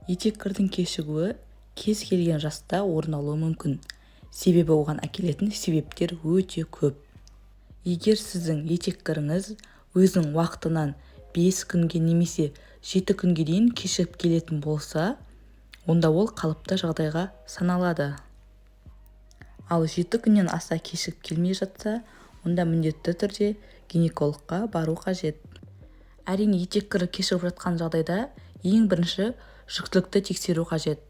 Етеккірдің кешігуі кез келген жаста орын алуы мүмкін, себебі оған әкелетін себептер өте көп. Егер сіздің етеккіріңіз өзінің уақытынан 5 күнге немесе 7 күнге дейін кешігіп келетін болса, онда ол қалыпты жағдайға саналады. Ал 7 күннен аса кешігіп келмей жатса, онда міндетті түрде гинекологқа бару қажет. Әрине, етеккірі кешігіп жатқан жағдайда ең бірінші жүктілікті тексеру қажет.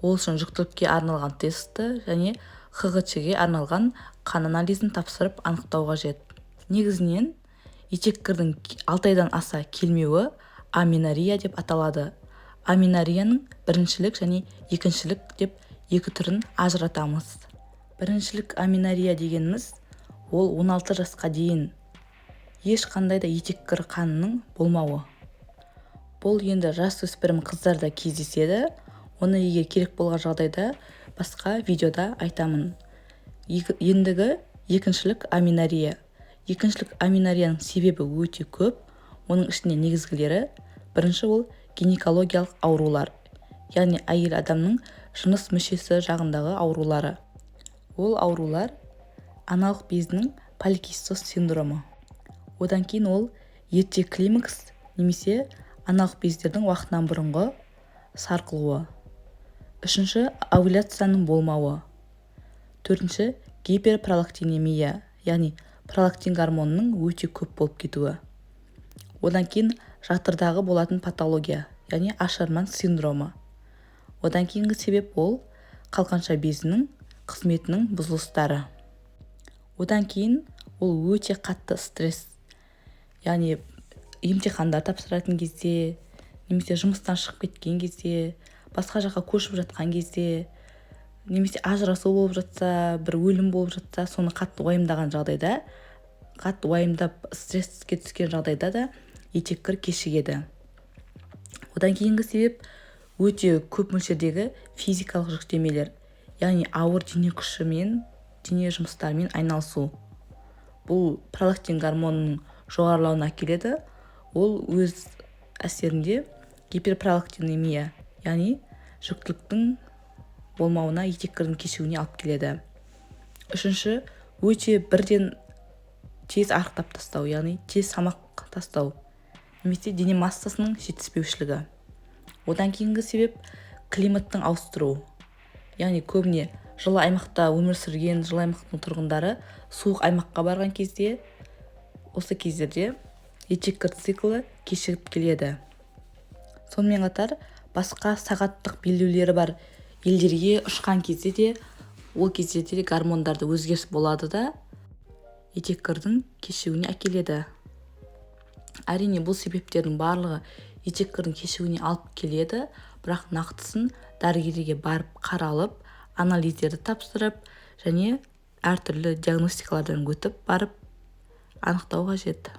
Ол үшін жүктілікке арналған тестті және ХГЧ-ге арналған қан анализін тапсырып анықтау қажет. Негізінен етеккірдің 6 айдан аса келмеуі аменорея деп аталады. Аменореяның біріншілік және екіншілік деп екі түрін ажыратамыз. Біріншілік аменорея дегеніміз ол 16 жасқа дейін ешқандай да етеккір қанының болмауы. Бұл енді жасөспірім қыздарда кездеседі. Оны егер керек болған жағдайда басқа видеода айтамын. Ендігі екіншілік аменорея. Екіншілік аменореяның себебі өте көп. Оның ішінде негізгілері: бірінші, ол гинекологиялық аурулар, яғни әйел адамның жыныс мүшесі жағындағы аурулары. Ол аурулар аналық безінің поликистоз синдромы. Одан кейін ол ерте климакс немесе аналық бездердің уақытынан бұрынғы сарқылуы. Үшінші, овуляцияның болмауы. Төртінші, гиперпролактинемия, яғни пролактин гормонының өте көп болып кетуі. Одан кейін жатырдағы болатын патология, яғни Ашерман синдромы. Одан кейінгі себеп ол қалқанша безінің қызметінің бұзылыстары. Одан кейін ол өте қатты стресс, яғни емтихандар тапсыратын кезде немесе жұмыстан шығып кеткен кезде, басқа жаққа көшіп жатқан кезде немесе ажырасу болып жатса, бір өлім болып жатса, соны қатты уайымдаған жағдайда, қатты уайымдап, стресске түскен жағдайда да етеккір кешігеді. Одан кейінгі себеп өте көп мөлшердегі физикалық жүктемелер, яғни ауыр дене күшімен, дене жұмыстарымен айналысу. Бұл пролактин гормонының жоғарылауына әкеледі. Ол өз әсерінде гиперпролактинемия, яғни жүктіліктің болмауына, етеккірдің кешігуіне алып келеді. Үшінші, өте бірден тез арықтап тастау, яғни тез салмақ тастау немесе дене массасының жетіспеушілігі. Одан кейінгі себеп климаттың ауыстыру, яғни көбіне жылы аймақта өмір сүрген жылы аймақтың тұрғындары суық аймаққа барған кезде, осы кездерде етеккір циклі кешігіп келеді. Сонымен қатар басқа сағаттық белдеулері бар елдерге ұшқан кезде де, ол кездерде де гормондарда өзгеріс болады да, етеккірдің кешігуіне әкеледі. Әрине, бұл себептердің барлығы етеккірдің кешігуіне алып келеді, бірақ нақтысын дәрігерге барып қаралып, анализдерді тапсырып және әртүрлі диагностикалардан өтіп барып анықтау қажет.